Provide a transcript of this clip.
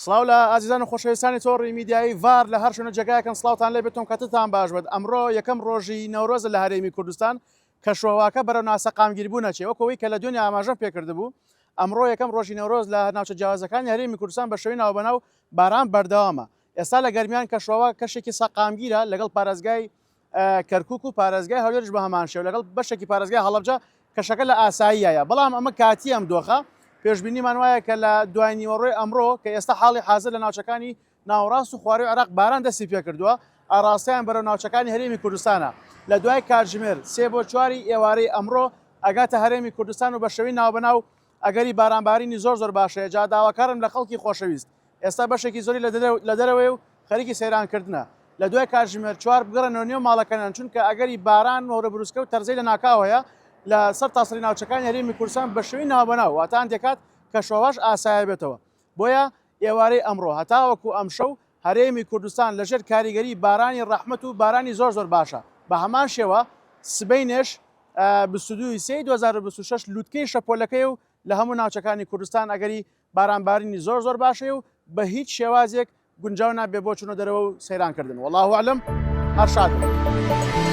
سڵاو لە ئازیزان و خۆشەویستانی تۆڕی میدیایی ڤار لە هەر شوێنە جێگایەکەن سڵاوتان لێ بێتم کاتتان باش بێت ئەمڕۆ یەکەم ڕۆژی نەورۆزە لە هەرێمی کوردستان کەشوهەواکە بەرەو ناسەقامگیربوون ئەچێ وەک ئەوەی کە لە دوێنێ ئاماژەم پێکردبوو ئەمڕۆ یەکەم ڕۆژی نەورۆز لە ناوچە جیاوازەکانی هەرێمی کوردستان بە شێوەی ناوبەناو باران بەردەوامە ئێستا لە گەرمیان کەشوهەوا کەشێکی سەقامگیرە لەگەڵ پارێزگای کەرکوک و پارێزگای هەولێرش بە هەمان شێوە لەگەڵ بەشێکی پارێزگای هەڵەبجە کەشەکە لە ئاساییایە بەڵام ئەمە کاتی ئەم دۆخە پێشبینیمان وایە کە لە دوای نیوەڕۆی ئەمڕۆ کە ئێستا حاڵی حازر لە ناوچەکانی ناوەڕاست و خواروی عێراق باران دەستی پێکردووە ئاڕاستەیان بەرەو ناوچەکانی هەرێمی کوردستانە لە دوای کاتژمێر سێ بۆ چواری ئێوارەی ئەمڕۆ ئەگاتە هەرێمی کوردستان و بە شێوەی ناوبەناو ئەگەری بارانبارینی زۆر زۆر باش هەیە جا داواکارم لە خەڵکی خۆشەویست ئێستا بەشێکی زۆری لە دەرەوەیە و خەریکی سەیرانکردنە لە دوای کاتژمێر چوار بگەڕێنەوە نێو ماڵەکانیان چونکە ئەگەری باران و هەورەبروسکە و تەرزەی لەناکاو هەیە لە سەر تاسەری ناوچەکانی هەرێمی کوردستان بە شێوەی ناوبەناو واتە هەندێک کات کەشوهەواش ئاسایە بێتەوە بۆیە ئێوارەی ئەمڕۆ هەتاوەکو ئەمشەو هەرێمی کوردستان لەژێر کاریگەری بارانی ڕەحمەت و بارانی زۆر زۆر باشە بە هەمان شێوە سبەینێش 22 سێی 2026 لوتکەی شەپۆلەکەی و لە هەموو ناوچەکانی کوردستان ئەگەری بارانبارینی زۆر زۆر باشەیە و بە هیچ شێوازێک گونجاو نابێ بۆ چوونە دەرەوە و سەیران کردن واللە اعلم هەر شاد بن.